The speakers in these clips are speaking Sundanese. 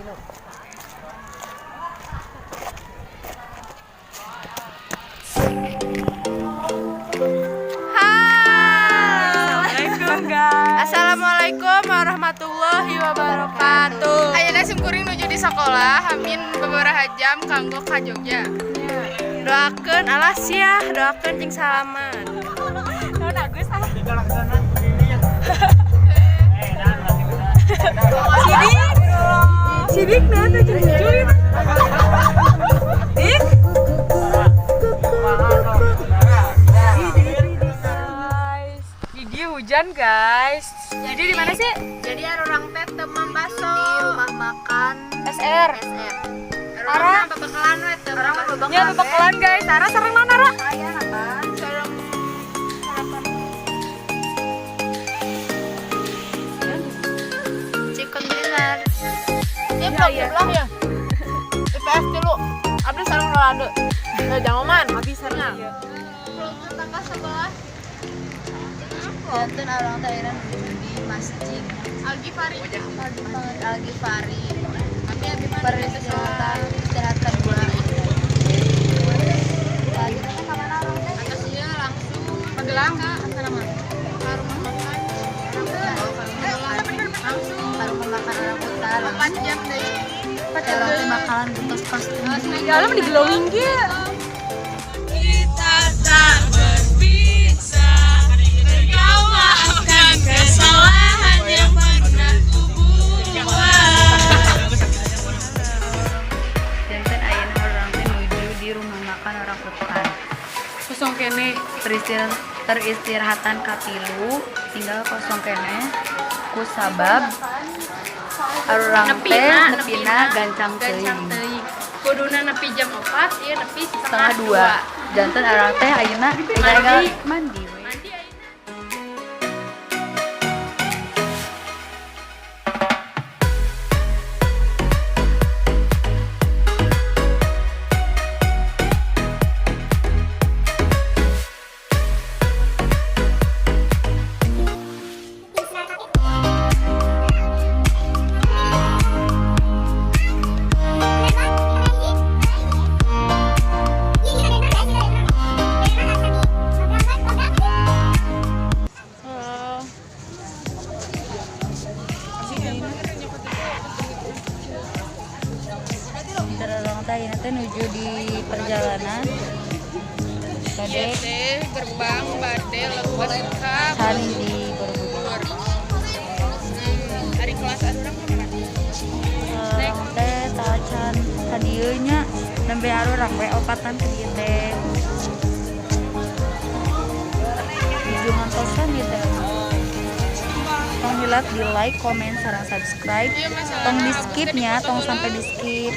Hai. Assalamualaikum, guys. Assalamualaikum warahmatullahi wabarakatuh. Ayeuna simkuring nuju di sekolah, hamin beberapa jam kanggo ka Jogja. Doakeun alah sia, doakeun cing salaman. Naon, Agus, ah? Sidik. Sidik, nah tuh lucu itu. Dik. Guys, Gigi hujan, guys. Jadi di mana sih? Jadi urang teh teman baso Di rumah makan SR. SR. Ara. Babakalan we teu. Urang mah babakalan. Ya, bebekalan, guys. Ara sareng naon, Ara? Saya apa? Sareng sarapan. Chicken dinner. Ini vlog vlog ya. IPS 3. Abdi sareng Rolando. Ya jangan. Abi sareng. Iya. Vlog tanggal 11. Janten urang teh ayeuna nuju di masjid Algifari. Al Ghifari. Abi abi mah Peristirahatan istirahat kedua. Lagi teh ka mana urang teh? Atas ieu langsung Magelang ka asal mah. Ka rumah makan. Langsung Ka rumah makan orang hutan. 4 jam deui. Urang teh bakalan butuh kostum. Dalam di glowing gitu. Kita tak berpisah. Kau maafkan kesalahan yang pernah kubuat. Janten ayeuna urang teh nuju di rumah makan orang hutan. Kosong keneh. Peristirahatan katilu tinggal kosong keneh ku sabab arurang teh Nepina, nepina gancang gancang teuing. Teuing. Kuduna nepi jam 4, ieu nepi setengah dua. Janten arurang teh ayeuna tinggal mandi we. Mandi ayeuna. Janten urang teh ayeuna teh nuju di perjalanan Ieu bade teh gerbang bade lebet ka Candi Borobudur. Ari kelas urang ka mana? Urang teh tacan ka dieu nya, nembe arurang we opatan ka dieu teh. Nuju ngantosan ieu teh. Tong hilap di like, comment, sareng subscribe. Iya, masalahna Tong di Agus teh skipnya, di tong foto sampai heula. Di skip.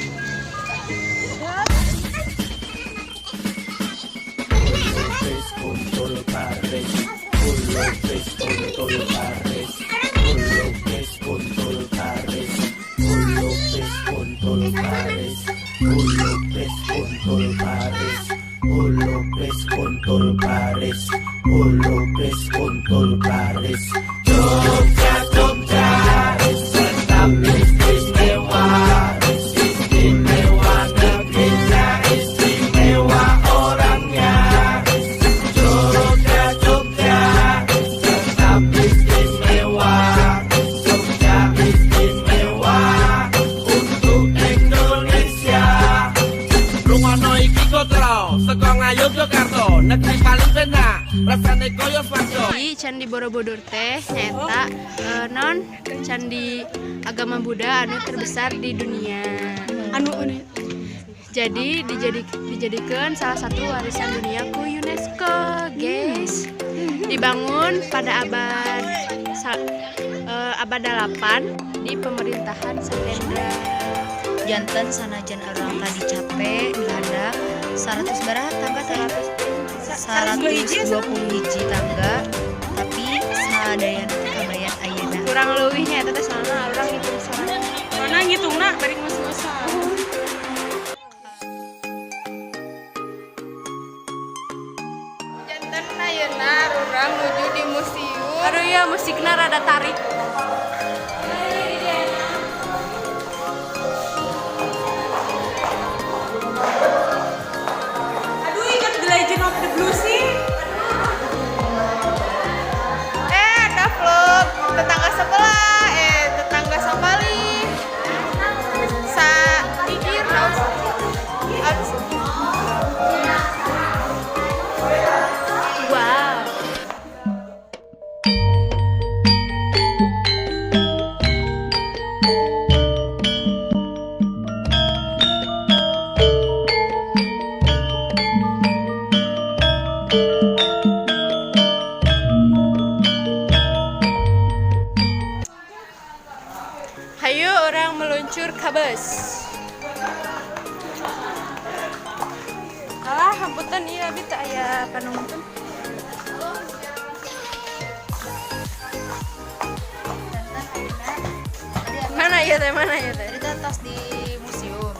Lopez con Pares, Lopez con Pares, Lopez con Pares, Lopez con Pares, Lopez con Pares, Lopez con Pares, Lopez con Pares. Jogja, Jogja, tetap istimewa, istimewa negerinya, istimewa orangnya. Jogja, Jogja, tetap istimewa, Jogja istimewa untuk Indonesia. Rungono iki kotro saka Ngayogyakarta, negeri paling penak, rasane kaya swarga. Jadi Candi Borobudur teh nyaeta non candi agama Buddha anu terbesar di dunia. Anu ini. Jadi dijadikan salah satu warisan dunia ku UNESCO, guys. Dibangun pada abad 8 di pemerintahan Sailendra. Janten sanajan urang tadi capek dihandak 100 baraha tangga teh? 120 hiji tangga, tapi sadayana teh kabayar ayeuna. Kurang leuwihnya eta teh, soalna urang ngitung soalnya. Mana ngitungna bari ngos-ngosan. Janten ayeuna urang nuju di museum. Aduh ya, musikna rada tarik. Meluncur ka bus. Alah, hamputan ieu abi teu aya panungtun. Mana ieu teh? Mana ieu teh? Tadi teh tos di museum.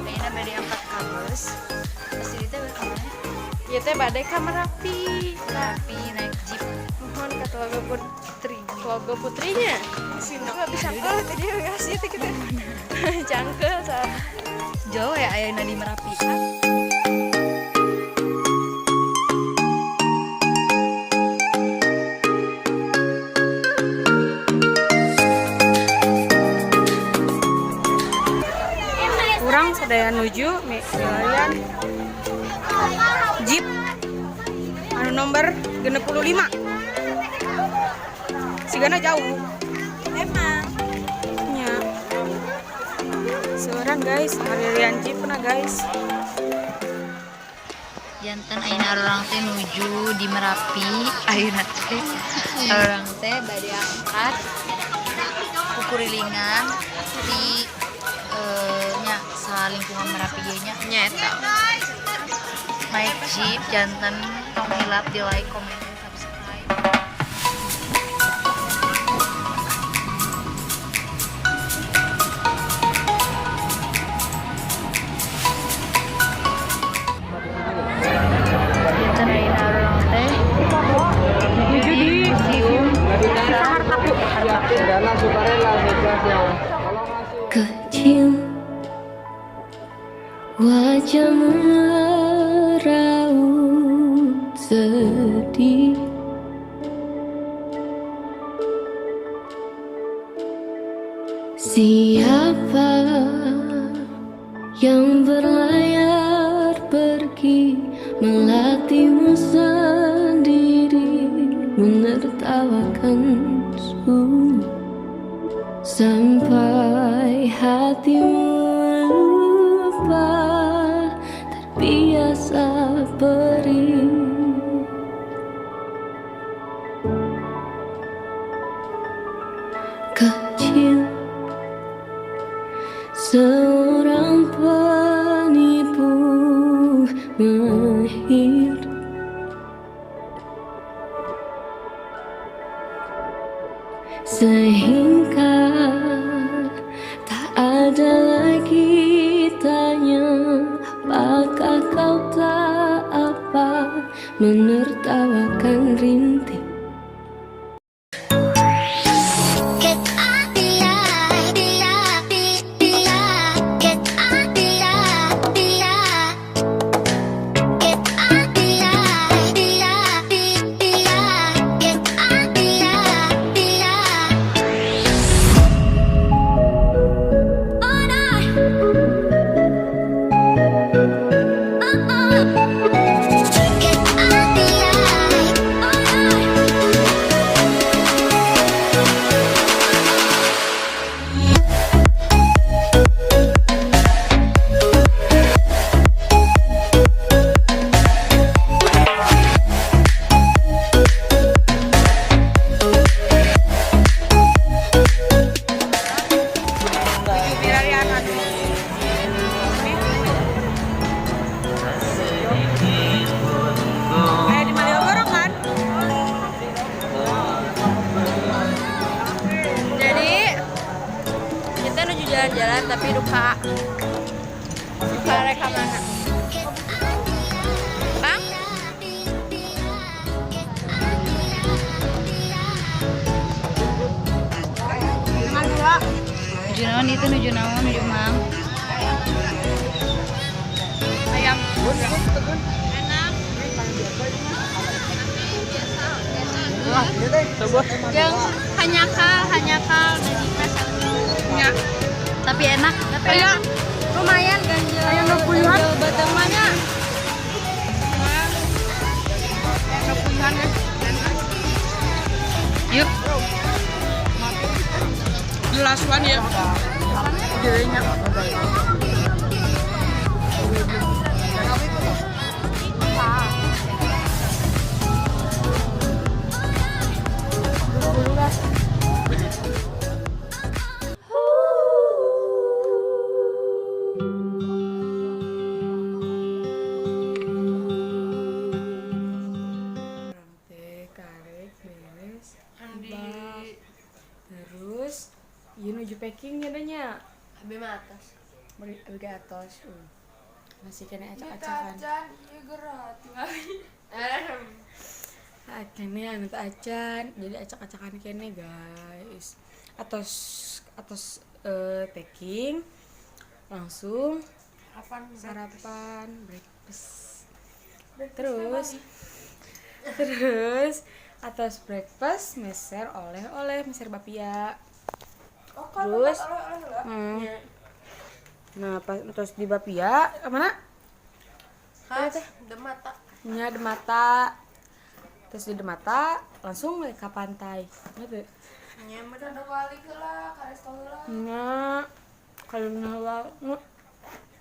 Kayaknya bade angkat ka bus. Terus di teh ka mana? Ieu teh bade ka Merapi. Merapi naik jeep. Mohon ka Telaga Putri. Telaga Putrinya. Nggak bisa cangkel tadi ngasih teh gitu. Cangkel salah. Jauh ya ayeuna di Merapi. Urang sadaya nuju milarian jeep anu nomor 65. Sigana jauh. Emang. Nya. Seueuran guys, milarian jeep na guys. Janten ayeuna urang teh nuju di Merapi, ayeuna teh urang teh bade angkat kukurilingan di nya salingkungan Merapi ieu nya. Nya eta. Naik jeep janten tong hilap di like, comment, dan subscribe. Janten ayeuna urang teh Nuju di museum Hartaku. Dana sukarela seikhlasnya. Kecil wajahmu meraut sedih. Siapa yang berlayar pergi melatihmu sendiri, menertawakan sunyi sampai hatimu lupa terbiasa perih. Kecil seorang penipu mahir, sehingga tak ada lagi tanya apakah kau tak apa menertawakan rintih. Milarian anu ini. Kayak di Malioboro kan? Jadi kita nuju jalan-jalan tapi duka duka rek ka mana? Bang? Nuju naon itu, nuju naon, nuju mang. Ayam. Enak. Yang hanyakal, hanyakal dagingna Nya. Tapi enak. Tapi enak. Lumayan ganjel. Ayam 20-an. Ganjel beuteung mah nya. Ayam 20-an ya. Yuk. Last one ya. Jadinya. Abi mah atas. Abi ke atas. Masih kena acak-acakan. Acan, ieu gerak tinggali. Kene anu teh acan, jadi acak-acakan kene guys. Atos atos packing langsung sarapan breakfast. Terus terus atas breakfast meser oleh-oleh meser bapia. Terus nah pas terus di bapia mana? Khas Demata. Nya Demata. Terus di Demata langsung ke pantai. Gitu. Nya mah Ada balik lah, ka resto heula. Nya kalau heula.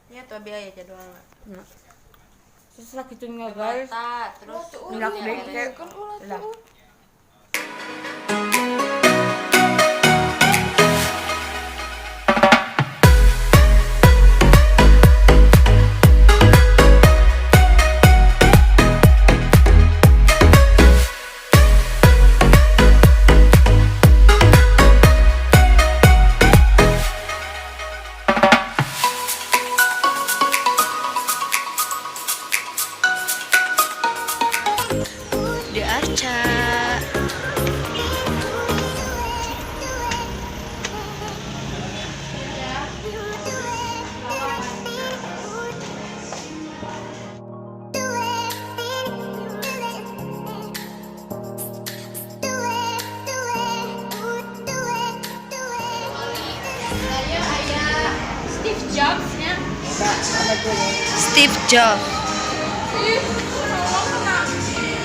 Nya tuh abi aya jadwalna. Nya. Terus sakitu nya guys. Demata terus Nyak deh kayak Kan ulah lah. tuh. Di Arca. Saya aya Steve Jobs nya. Steve Jobs.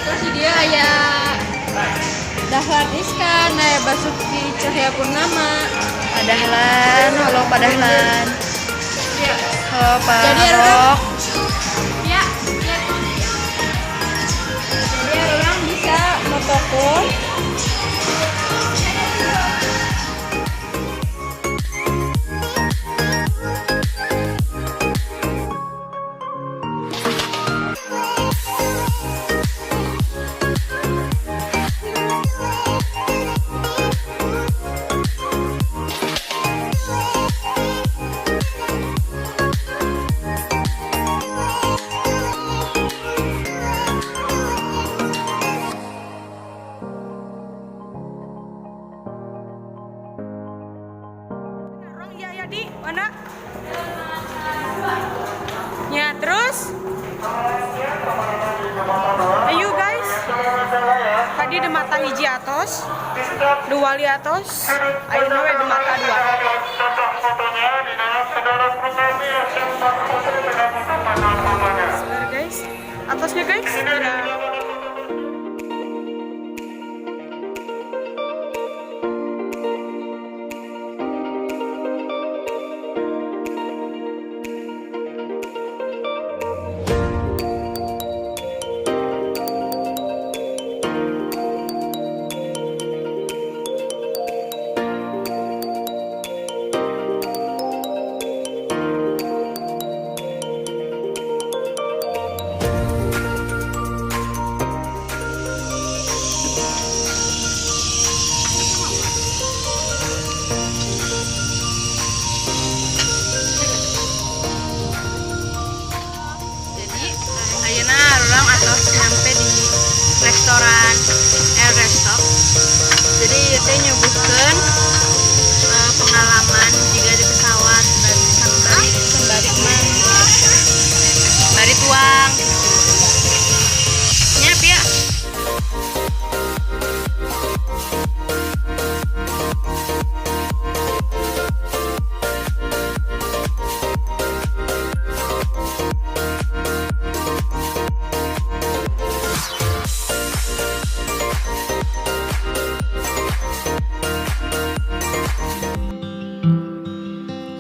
Terus di dia aya Dahlan Iskan, aya Basuki Cahayapurnama. Pak Dahlan, halo Pak Dahlan. Halo Pak Jadi, Ahok. Ya, ya. Jadi orang bisa motokul. Orang iya ya di mana? Ya terus? Ayo guys. Tadi Demata hiji atos, dua wali atos, ayeuna we Demata dua. Sebentar guys, atosnya guys. Udah. Jadi ayeuna urang atos nyampe di restoran El Resto. Jadi ieu teh nyuguhkeun pengalaman jika di pesawat bari sembari mah bari tuang gitu. Nyap ya.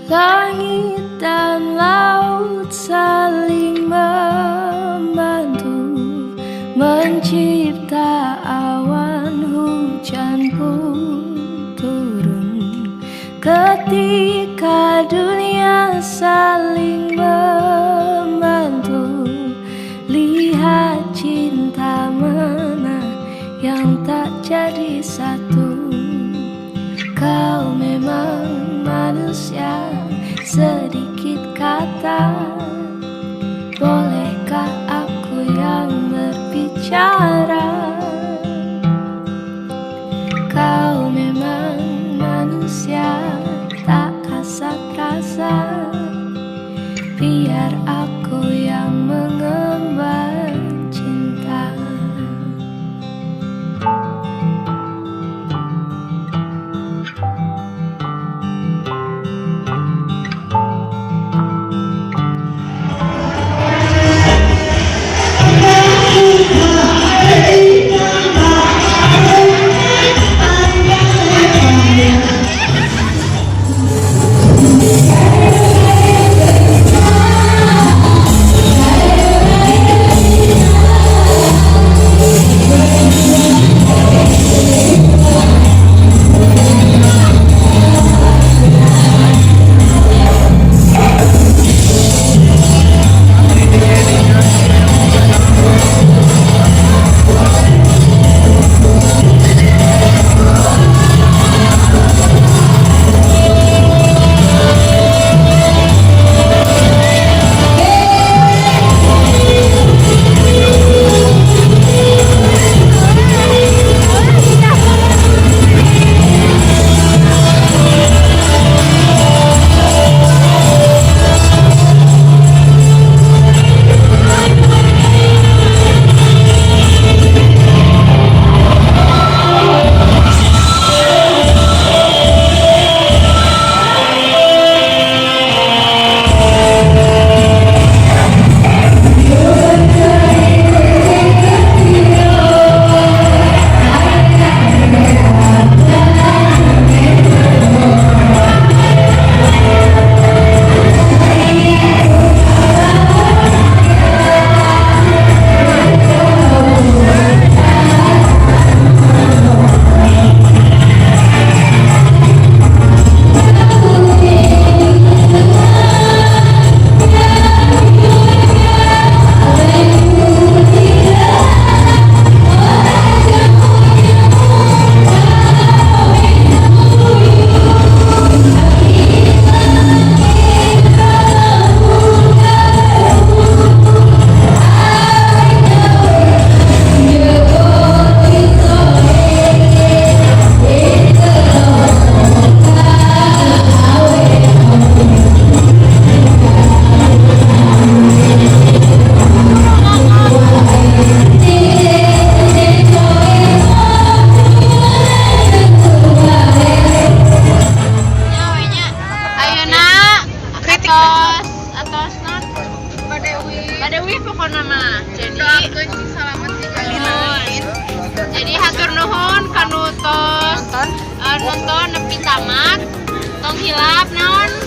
Langit dan laut saling membantu mencipta awan hujan pun turun. Ketika dunia saling membantu, lihat cinta mana yang tak jadi satu. Kau memang manusia Sedikit kata, bolehkah aku yang berbicara? Kau memang manusia tak kasat rasa, biar aku yang mengemban cinta. Jadi hatur nuhun kanu tos nonton nepi tamat, tong hilap naon.